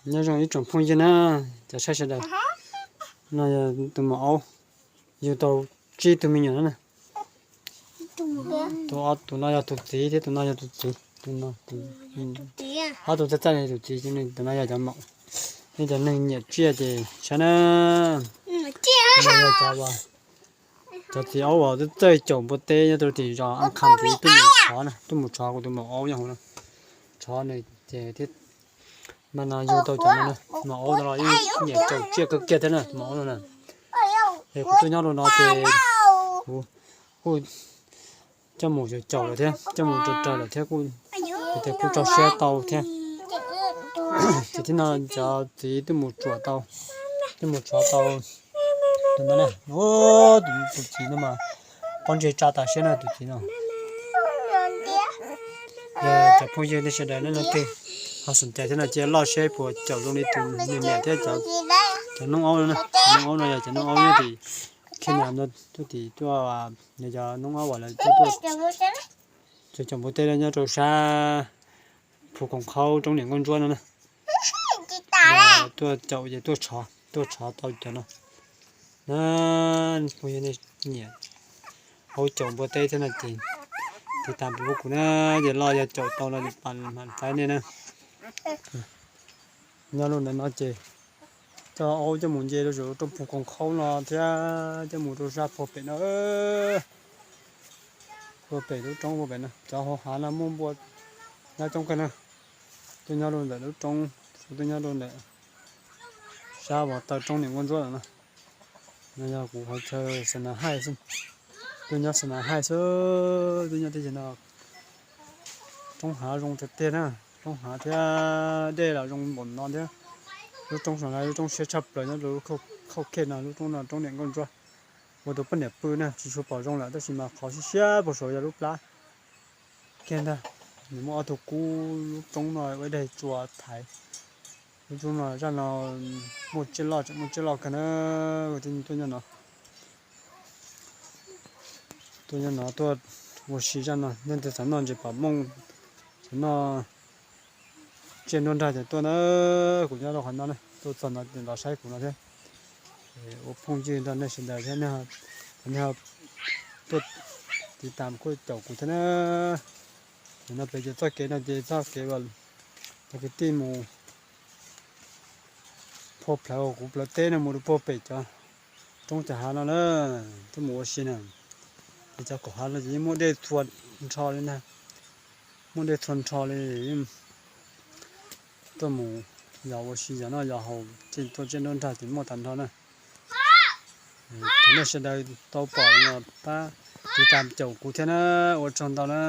Nyob zoo ib tsoom phooj ywg na, cov saib sawv daws, no yog tus maum aub, yug tau tsib tug me nyuam na. Tus no yog tus txiv thiab tus no yog tus txiv, tus no, ob tug txaij txaij tus txiv, tus no yog cov maum. Nej cov neeg nyiam tsiaj ces saib na, cov txiv aub uas twb txawj caum npua teb nyob rau tim zos An Kham ntxiv tuaj mus tshov na, tuaj mus tshov kuv tus maum aub nyob hauv no, tshov nws ces thiab. Mas no yug tau cov no, maum aub no los yeej nyiam caum tsiaj kawg kiag thiab na, maum aub no na. Es kuv tuaj nyob rau no ces kuv kuj coj mus caum lawm thiab, coj mus raws raws lawm thiab, kuj tias kuj rau siab tau thiab. Ces thiab no cov txiv twb mus tsuam tau, twb mus tshov tau tus no na, tus txiv no mas pob ntseg tsa tas siab na tus txiv no. Yog cov phooj ywg nej sawv daws nej leej twg ho xom cai thiab no cia loj saib puas caum zoo li tus nws niam thiab cov noob aub no na. Cov noob aub no yog cov noob aub nyob tim Khej Nyas no, tuaj tim tuaj, yog cov noob aub uas lawv tuaj caum npua teb nyob rau sab Phu Koom Khaub roob niam nkauj ntsuab no na. Tuaj caum ces tuaj tshov, tuaj tshov tau cov no na. Phooj ywg nej nyiam aub caum npua teb thiab no ces tiv tam pub kuv na, ces loj yog caum tau no ces pab mam faib nej na. Nyob lub ntawm no ces coj aub coj mus nce rau saum roob Phu Koom Khaub no thiab coj mus rau sab puag pem no, puag pem lub roob puag pem no, cov hauv hav no muaj npua nyob coob kawg na. Tuaj nyob rau ntawm lub roob, tuaj nyob rau ntawm sab uas taw roob niam nkauj ntsuab lawm no. No yog kuv qhov chaw Xas Nas Haij xwb, tuaj nyob Xas Nas Haij xwb, tuaj nyob teb chaws no. Roob hav zoo tiag tiag na, roob hav thiab dej los zoo npaum no thiab. Lub roob saum no lub roob siab tshaj plaws nyob rau lub khauj khej no, lub roob no roob niam nkauj ntsuab. Ua tus poj niam pw na tsis tshua pom zoo lawm tab sis mas qhov siab siab puag saud yog lub plab kiag ntag. Nws muaj ob tug kub lub roob no ua daig tsua thaiv. Lub roob no zaj no muaj tsiaj loj tseem muaj tsiaj loj kawg na. Tuaj nyob no, tuaj nyob no tuaj ua si zaj no, leej twg xav noj ntses pom mooj, xav noj tsiaj nruab nrag ces tuaj na. Kuv nyob rau qhov no na, tuaj txog no los saib kuv no thiab. Ua phooj ywg nrog nej sawv daws thiab, nej tuaj tiv tam kuj caum kuv thiab na. Nim no pem ces txoj kev no ces txoj kev uas cov kwv tij mus phua plawv kuv plawv teb no mus rau puag pem cov roob cov hav no na, tuaj mus ua si na. Ces cov kaum hav no ces yeej muaj dej txhua nrho li na, muaj dej txhua nrho li. Tuaj mus yos ua si yos noj yos haus, tuaj tsiaj nruab nrag ces muaj tag nrho na. Thov nej sawv daws tau pom los pab tiv tam caum kuv thiab na, ua tsaug ntau na.